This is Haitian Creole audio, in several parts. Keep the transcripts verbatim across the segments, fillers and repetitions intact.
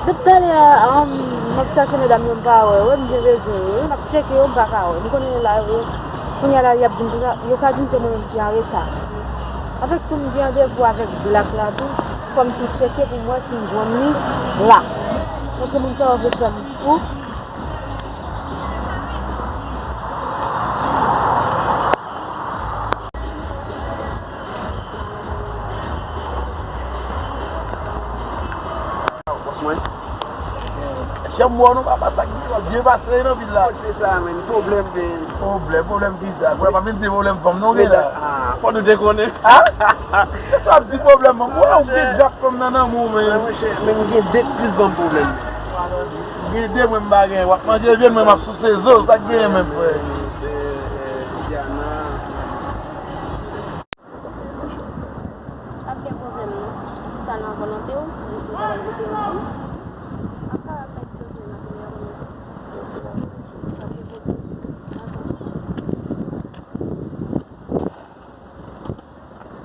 Depi talè a, m ap chache medam yo, m pa wè yo, m byen bezwen yo, m ap tcheke yo, m pa ka wè. M konnen la, yo, kounye a la, y ap di m konsa, yo ka di m se mwen menm ki anreta. Avèk tou, m gen randevou avèk Black la tou, fò m tou tcheke pou m wè si m jwenn li la. Paske moun sa yo vle fè m fou. Bòs mwen. Janm wè w non papa, sa k gen, w ap byen pase nan vil la. Kote sa menm, pwoblèm de. Pwoblèm, pwoblèm ki sa? Kounye a pa vin di pwoblèm fanm non gen la. Ah, fò nou te konnen. Ah? Sa w ap di pwoblèm fanm? Wè w gen gap fanm nan nan mou men. Mwen, monchè, men m gen de k plis ban m pwoblèm. Gen de mwen m pa gen. W ap manje vyann mwen m ap souse zo, sa k genyen menm frè? Se, eh, Diana. Pa gen pwoblèm non. Si sa nan volonte w, men se volonte w tou. Apa fè ti ouvri nan premye volonte. Pa gen pwoblèm. Dakò.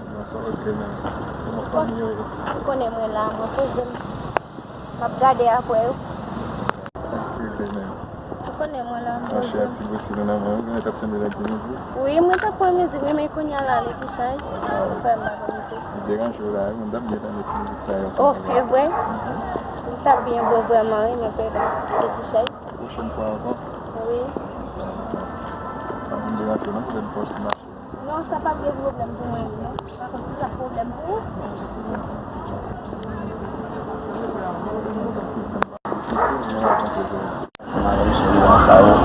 Nan sa w ap fè menm? Kòman fanmi yo ye? Ou konnen mwen la, mwen poze m. M ap gade apre yo. Sa k rive menm? Ou konnen mwen la, m poze m. Mache ak ti bosi nou nan men w, ou genlè t ap tande Lady Mizik? Wi, mwen t ap pran mizik, wi, men kounye a la, li dechaje. Ah, se fè m pa pran mizik. Li deranje w la, wi, mwen t ap byen tande ti mizik sa yo. Oh, e vre? Mhm. M t ap byen bon vrèman, wi, men pèdan, li dechaje. Pwochèn fwa ankò? Wi. Sa vin deranje w, non, se lè m fòse mache. Non, sa p ap gen pwoblèm pou mwen, non. Pa konn si sa pwoblèm pou ou. Difisil, mwen rakonte pou ou. Ansanm avè misye nan sa yo.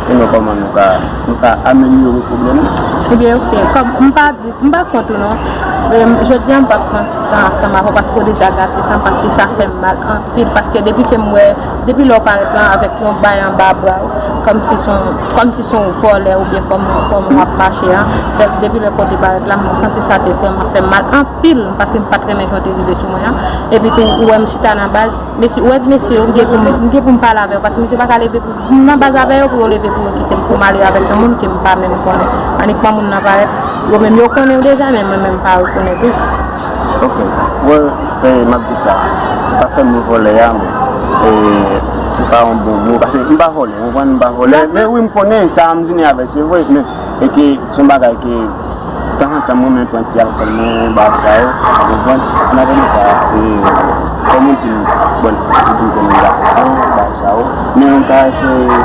E nou kòman nou ka, nou ka amelyore pwoblèm nan? Ebyen, oke. Kòm m pa di, m pa kont ou non. Men jodi a m p ap pran ti tan ansanm avè w paske w deja gate san m, paske sa fè m mal anpil. Paske depi ke m wè, depi lè w parèt lan avèk yon bay anba bra w, kòmsi se yon, kòmsi se yon vòlè oubyen kòman, kòman w ap mache an, se depi lè kote parèt la, m santi sa te vrèman fè m mal anpil, paske m pa t renmen jan w te rive sou mwen an. Epi tou, ou wè m chita nan baz, mesye, ou wè mesye yo, m gen pou m, m gen pou m pale avè yo, paske mesye pa ka leve pou, m nan baz avè yo, pou yo leve pou yo kite m, pou m ale avèk yon moun ke m pa menm konnen. Annik kòman moun nan parèt, yo menm yo konnen w deja, men mwen menm m pa rekonèt ou. Ok. Bon, e, m ap di sa. Ou pa fè mo vòlè a, men, e, se pa yon bon mo. Paske m pa vòlè, ou konprann, m pa vòlè. Men wi, m konnen sa a m vini avè l, se vre, men e ke se yon bagay ke tanzantan mwen menm pran ti alkòl mwen, bagay sa yo, ou konprann? Nan konnen sa, e, kòm ou di m, bon, ou di m ke nou pa fè san, bagay sa yo. Men ou ka eseye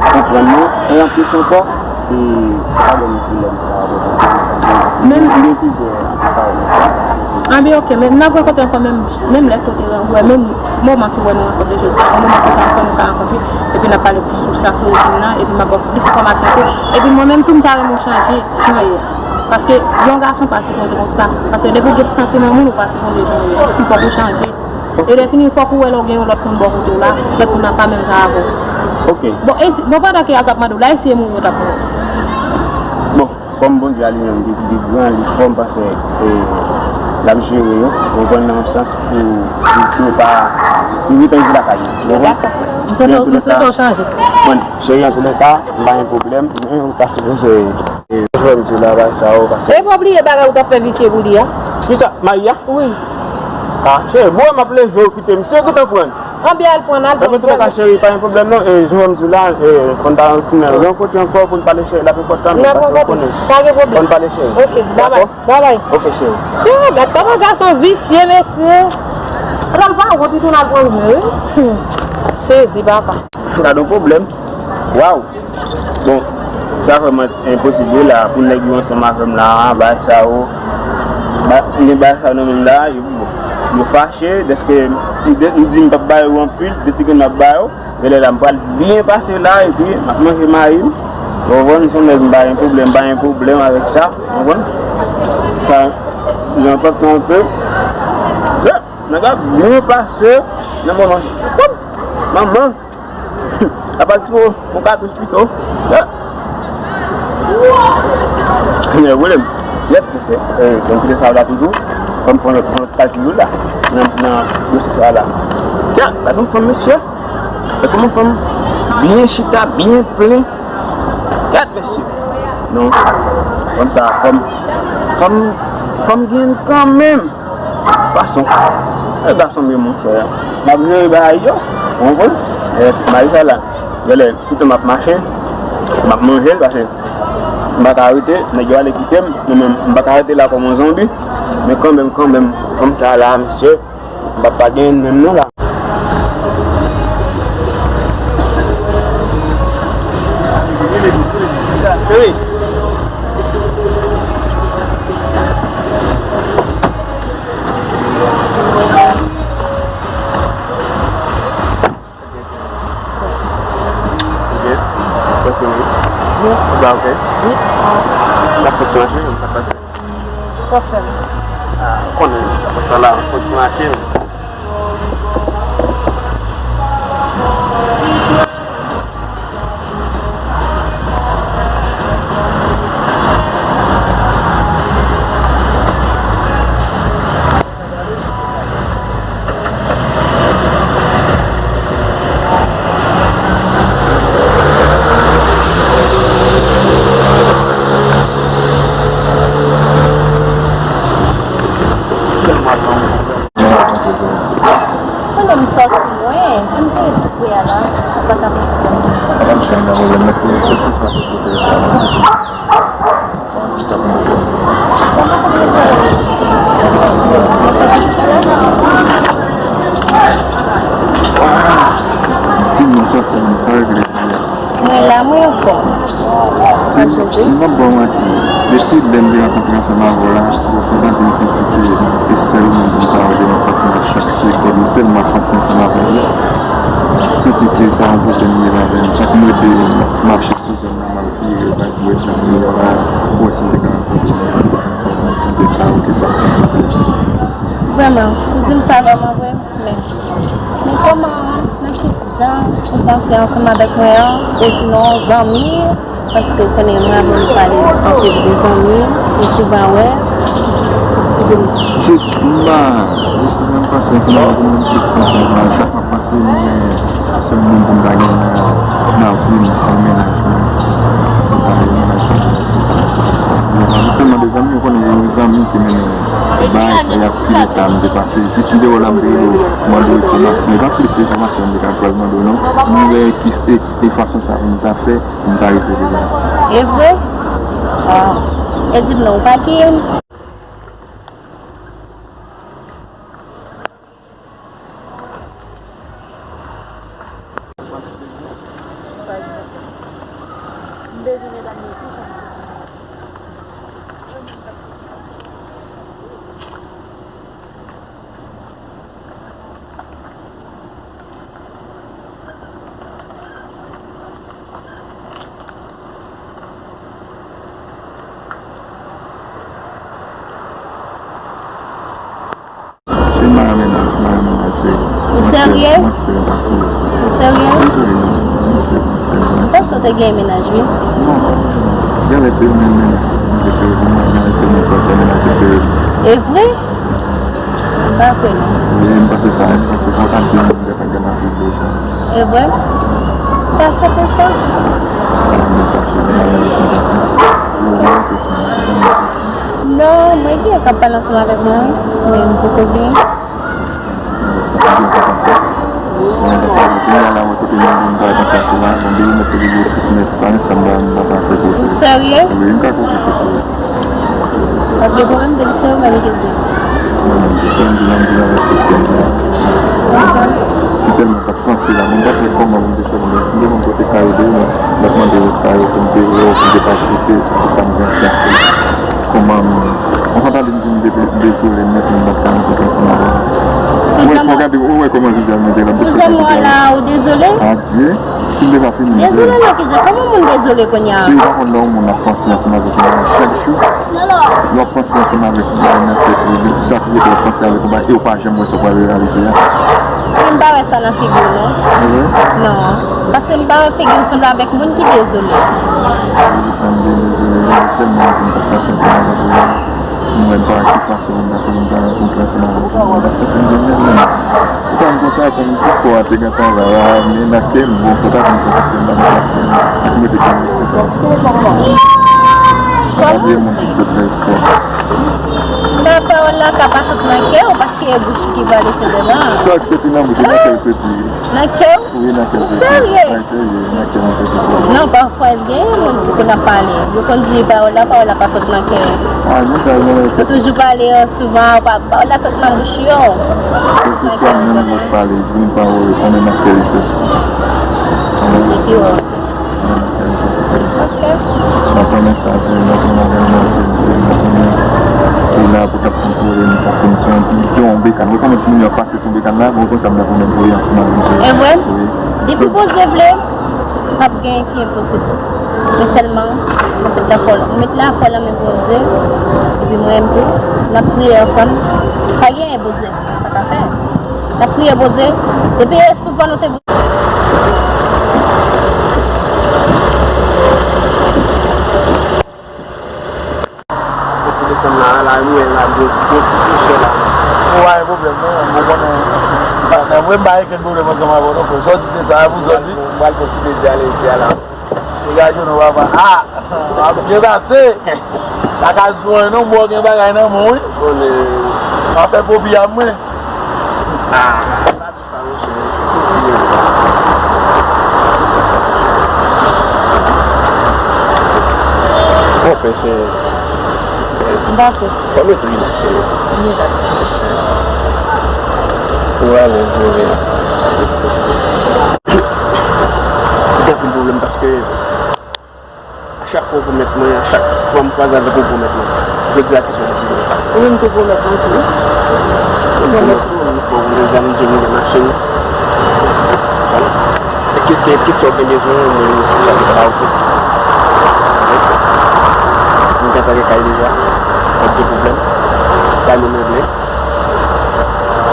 konprann mwen, e anplis ankò, e pa ban m pwoblèm sa avèk ou. Men m gen plizyè anpil pawòl. Anben, ok, men n ap rankontre ankò menm, menm lè kote wè, menm moman ke wè nou rankontre jodi a, yon moman konsa ankò nou ka rankontre, epi n ap pale plis sou sa ke ou di m nan, epi m ap ba w plis enfòmasyon tou. Epi mwen menm tou m ta renmen w chanje jan w ye a. Paske yon gason pa sipoze konsa. Paske depi w gen santiman moun, ou pa sipoze jan w ye a. Fòk ou chanje. E lè fini, fòk ou wè lè w gen yon lòt moun bò kote w la, lòt moun nan pa menm jan avè w. Ok. Bon, e si, bon, pandan ke y ap mande w la, e si e mouri w t ap mouri? Bon, kòm Bondye a li menm, li, li gran, li fò, m panse, e, l ap jere yo, ou konprann, nan yon sans pou, pou yo pa, pou yo repann lakay yo. Ou konprann? Dakò. M swete w, m swete w chanje. Bon, cheri, antoulèka, m pa gen pwoblèm, men ou ta sipoze, e, jwenn Dye la, bagay sa yo, paske. E pa bliye bagay ou t ap fè visye pou li a. Kisa? Mayi a? Wi. Ah, cheri, bon, m ap leve ou kite m. Se ou ki t ap pran. Anben al pran l, al pran l. Antoulèka, cheri, pa gen pwoblèm non. E, jan m di w la, e, fò n ta retounen rankontre ankò pou n pale, cheri. L ap enpòtan, men paske ou konnen. Pa gen pwoblèm. Fò n pale, cheri. Ok, babay. Dakò? Babay. Ok, cheri. Se, gad kòman gason visye, mesye. Epi l pa wont, li tounen al pran l vre, wi. Hmm. Sezi, papa. Gad yon pwoblèm. Waw! Bon, sa vrèman enposib wi la, pou nèg yo ansanm avè m la, bagay sa yo, ba, m gen bagay sa yo nan men m la, yo, yo fache, dèske m, m di m p ap ba yo anpil, de ti grenn m ap ba yo, genlè la m pral byen pase la, epi m ap manje mayi m, ou konprann, m se yon nèg m pa gen pwoblèm, m pa gen pwoblèm avèk sa, ou konprann, sa, li enpòtan anpil, nèg la byen pase, nan moman, manman, Apa l tro, yon katouch pito. Nèg rele m. Yèt, mesye, e, donk, kite sa la toujou. Fò m fè yon lòt, yon lòt kalkil la. Nan, nan dosye sa la. Tya, gade yon fanm, mesye. E kòman fanm byen chita, byen plen. Gade, mesye. Non. Fanm sa, fanm, fanm, fanm gen kanmenm. Fason. E gason m ye, monchè. M ap jere bagay yo, ou konprann? E, bagay sa la, genlè, tout tan m ap mache, m ap manje l, paske m pa ka rete, nèg yo ale kite m, mwen menm, m pa ka rete la kòm yon zonbi, men kanmenm, kanmenm, fanm sa la, mesye, m p ap pa genyen l menm non la. Wi. Ok. Kòman w ye? Wi. Ou va ok? Wi. N ap fè ti mache, sa k pase? Kòman w fè? Ah, ou konnen, sa la, fè ti mache. Pandan m sòti lwen, si m te tou pre a la, sa pa t ap fè m. Sa pa t ap fè m nan pwoblèm, mèsi, mèsi, mèsi. Di m non, sa fè m, sa regle. Mwen la, mwen anfòm. Mwen pa ba w manti. Depi lè m te rankontre ansanm avè w la, ou fè tande m santi ke e sèl ou menm pou m ta rele nan fas mwen chak sekònd. M tèlman panse ansanm avè w. M santi ke sa yon pwoblèm li ye avè m. Sa k mete m ap mache sou zòn nan, m ap vire, bay dwèt nan miray la, pou wè si m te ka rankontre yon moun pou m te ka, ou te sa m santi. Vrèman, ou di m sa vrèman vre, men, men kòman, nan ki jan ou panse ansanm avèk mwen an, osinon zanmi, paske ou konnen mwen avè w nou pale anpil de zanmi, nou souvan wè, ou di m. Jis, m pa, jis mwen m panse ansanm avèk ou, mwen m plis panse ansanm avèk chak m ap panse, mwen se yon moun pou m ta gen nan, nan vi m, nan mennaj mwen, pou m ta gen mennaj mwen. Mwen pa sèlman de zanmi, ou konnen gen zanmi ki mennen bay, y ap file sa m te pase. Jis m te wè w la, m te rele w, mande w enfòmasyon. E pa plis enfòmasyon m te ka pral mande w non. M wè ki se, e fason sa pou m ta fè, pou m ta rive de la. E vre? Ah. E di m non, ou pa kiye m? M bezwen medam yo tou konn. Se mari mennaj, mari mennaj li. Ou serye? Mwen serye, mwen serye, pa kouri. Ou serye? Mwen serye, mwen serye, mwen serye, mwen serye. Panse w te gen mennaj, wi. Non. Genlè se mwen menm, mwen te serye pou mwen, genlè se mwen k ap fè mennaj li serye. E vre? M pa kwè non. Wi, m panse sa, m panse fò w ta di yon moun lè pa gen nan figi w. E vre? M ta swete sa. Sa yon mesaj ki gen nan yon mesaj. Yo gen yon kesyon. Non, mwen gen k ap pale ansanm avèk mwen, men m poko gen. Sa pa gen konsa. Mwen panse ke kounye a la, mwen kote mwen vin bay konfyans ou la, mwen vin mete li tout nèt, pa gen sa m pa, m pa ka fè pou ou. Ou serye? Wi, m ka koke kote ou. Paske pou mwen, m te di se ou menm ki di. Non, non, se sa m di la, m di la avèk tout kè m. Ok. Si tèlman t ap panse la, mwen pa t wè kòman pou m te fè, men si m te konn kote kay ou te ye, mwen, m t ap mande ou kay ou pou m te wè w, pou m te ka esplike kisa m gen santi. Kòman m, mwen pa tande m di m de-, dezole nèt, mwen pa t ka rankontre ansanm avè w. Ou wè, fò gade, ou wè kòman jodi a m mete la, m te fè sa. Ou janm wè la, ou dezole? Adye. Dezole nan ki jan? Kòman moun dezole kounye a? Si ou pa konn lè yon moun ap panse ansanm avèk yon moun chak jou, lè w ap panse ansanm avèk yon moun nan tèt ou, chak jou w ap panse avèk yon bagay, e ou pa janm wè sa w pral reyalize a. Mwen pa wè sa nan figi w non. Non. Paske m pa wè figi w sanble avèk moun ki dezole. Mwen dezole, mwen tèlman anvi m t ap panse ansanm avèk ou. Mwen pa wè ki fason m ta fè pou m ta rankontre ansanm avèk ou. Mwen pa t santi m byen menm menm. Ou konn konsa, konn tout kò a te gentan la, men nan kè m, bon, fò ta konn sa k ap fè m nan plas mwen. Ak mete kè m konsa. Sa pa vye moun ki sot fè espò. Pawòl la ka pa sot nan kè w, paske e bouch ou ki pale, se vrèman. Sa k soti nan bouch ou, nan kè l soti. Nan kè w? Wi, nan kè l soti. Serye? Wi, serye, nan kè m soti. Non, pafwa l gen moun pou konn ap pale. Yo konn di pawòl la, pawòl la pa sot nan kè. Ah, men sa, non. Yo toujou pale, euh, souvan, pa, pawòl la sot nan bouch yo. Keseswa menm lòt pale, di m pawòl, konnen nan kè l soti. Epi w. Ok. Mwen konnen sa vre, mwen konnen avè mwen vre, mwen konnen. Ou la pou t ap kontwole m, t ap vin sou yon, yon bekan. Mwen konnen timoun yo ap pase sou bekan la, mwen konn sa m t ap renmen voye ansanm avè m. E vre? Wi. Depi Bondye vle, p ap gen ki enposib. Men sèlman, mwen met lafwa, mwen met lafwa nan men Bondye, epi mwen menm tou, n ap priye ansanm. Pa gen anyen Bondye pa ka fè. N ap priye Bondye, depi souvan nou te Pou desann la, la, nou wè la, gwo, gwo ti fouchè la. Ou pa gen pwoblèm, non, ou konnen. Nan mwen, m pa gen kenn pwoblèm ansanm avè w, non, frè. Sa w di, se sa, pou zòt, wi. M pral fè ti plezi ale isi a la. Degaje w non, papa. Ah! W ap byen pase. Pa ka di w anyen, non, m wè w gen bagay nan men w, wi. Konnen. W ap fè kopi a mwen. Ah! Sa monchè, se tou pye. Bon, pèse. M pa fè. Fò mete wi la. Wi, dakò. Ou alèz, wi. Gen anpil pwoblèm paske A chak fwa ou pwomèt mwen, a chak fwa m kwaze avèk ou, ou pwomèt mwen. Jodi a, kisa w deside fè? Ou menm tou pwomèt mwen tou, wi. Ou pwomèt mwen. Bon, ou gen zam, ou gen machin. Voilà. E ke, ke tout sa w gen bezwen, ou mwen, sa te pa oke. M gen antanke kay deja. Pa gen pwoblèm. Kay mwen meble.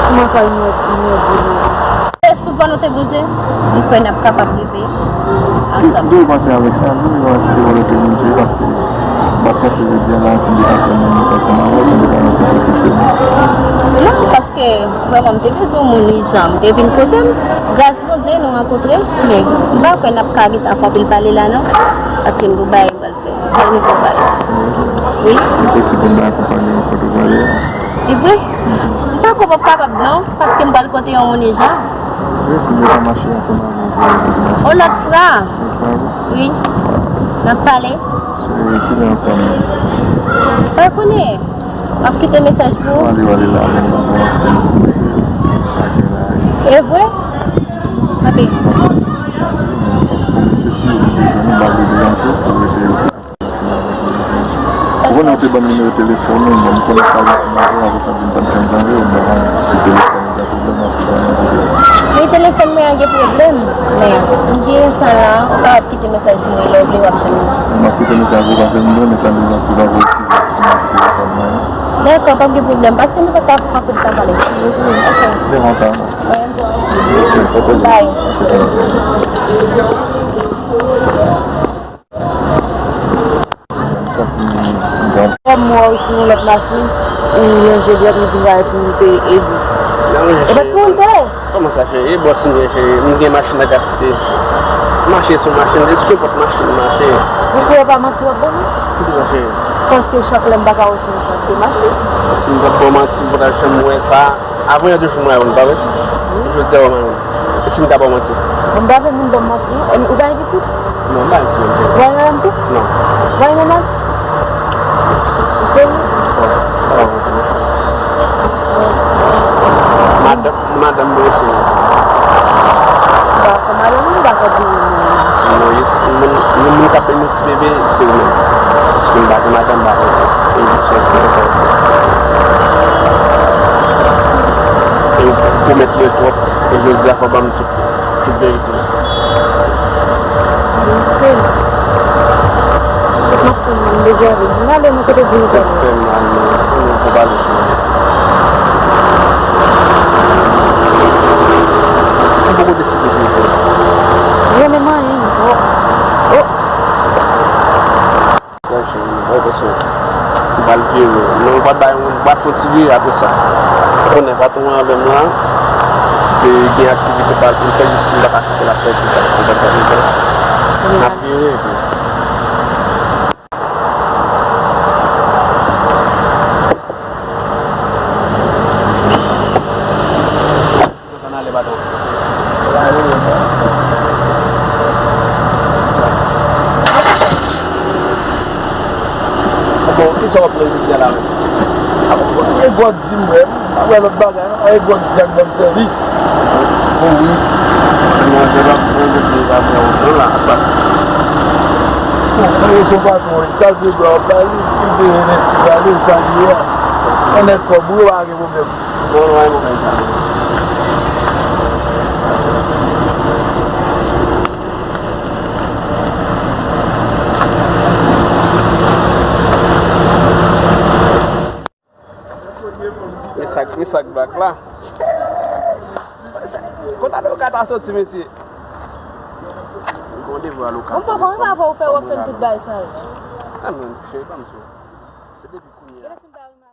Kòman kay mwen, mwen di nou? E souvan nou te Bondye, m kwè n ap kapab rive ansanm. Tou, tou pase avèk sa, tou, yo asire volonte Bondye, paske m pa t panse jodi a la, se m te ka fè moun ansanm avè w, se m te ka nan pwosesis yo. Non, paske vrèman m te bezwen yon moun ijan, m te vin kote m. Gras Bondye, nou rankontre, men m pa kwè n ap ka rete ap fè anpil pale la, non, paske m gon bagay m pral fè. Ann travay. Wi. Li posib pou m bay akonpanye w kote w prale a? Li vre? M pa kwè w p ap kapab non, paske m pral kote yon moun ijan. Wi, si nou ka mache ansanm avè w pou w mache. Yon lòt fwa. Yon lòt fwa, wi. Wi. N ap pale. Se kilè w ap pale? Pa konnen. M ap kite mesaj pou ou. Wale, wale la, men mwen se, se chagren la, wi. E vre? Ok. Ou konnen w te ban m nimewo telefòn ou, bon, m konnen sa gen sou mwen, apre sa di m pa t janm janbe, ou ban m si telefòn ou gen pwoblèm, si pa gen pwoblèm. Wi, telefòn mwen an gen pwoblèm, men m gen sa la, ou kapab kite mesaj pou mwen, lè w vle w ap jwenn mwen. M ap kite mesaj ou, paske m konnen tan deja ti va voye ti vès pou mwen sou telefòn mwen. Dakò, p ap gen pwoblèm, paske nou pa ka pran tout tan pale. Ok. Devan ta. Mwen. Ok, ok. Bye. Lè m wè w sou yon lòt machin, ou lonje dwèt, ou di m pa pou m te ede. E pa pou m te. Kòman sa, cheri? E bòs mwen, cheri. M gen machin nan katite. Mache sou machin, èske pòt machin mache? Monchè, e pa manti w ap ban m. Ki sa, cheri? Paske chak lè m pa ka wè w sou yon chak de machin. Si m t ap ba w manti, m pa t ap janm wè sa. Avan yè de jou m wè w, pa vre? Wi. Jodi a, w wè m. E si m ta ba w manti? Bon, m pa vle moun ban m manti, non. E ou pa gen pitit? Non, m pa gen pitit. Ou pa gen madanm tou? Non. Ou pa gen mennaj? Ou serye? Bon, m pa ba w manti, non. Madanm, madanm mwen serye. Ou pa fè madanm ou, ou pa fè diri mwen. Non, yes, moun, moun, moun k ap mete ti bebe, se ou menm. Paske m pa gen madanm, m pa gen ti. E ou sèl ki konsa. E ou pwomèt mwen twòp. E jodi a, fò w ban m tout, tout verite. Verite? Tout m ap tann nan, m bezwen ale. M ale nan kote di m pale. Fè mal, non. Konnen pou pale sou mwen. Èske w poko deside pou ou fè? Renmen manyen m twòp. Oh! Bon, cheri, bon, bon, cheri. M pral vire. Non, m pral bay yon, m pral fè yon ti vire apre sa. Ou konnen patwon an avè m la, li gen aktivite pa l pou l fè, jis si m pa ka kite l ap fè ti sa. Ou konprann sa m di w? N ap vire epi. Bon, Gòt di m, frè m, pa wè lòt bagay non, e Gòt di ak ban m sèvis. O wi. Mwen, mwen, mwen, mwen, mwen, mwen, mwen, mwen, mwen, mwen, Bon, mwen, se yon patwon, sa l vle dwa w ba li, li vle envesti ba li, sa l ye a. Yon nèg kòb, wi, pa gen pwoblèm. Bon, mwen, mwen, mwen, sa. Men sak, men sak black la. Kote avoka ta soti, mesye? Gon devwa avoka. Bon, papa, mwen pa vle ou fè w ap fè m tout bagay sa yo. Ah, men, cheri, pa m sou. Se depi kounye a.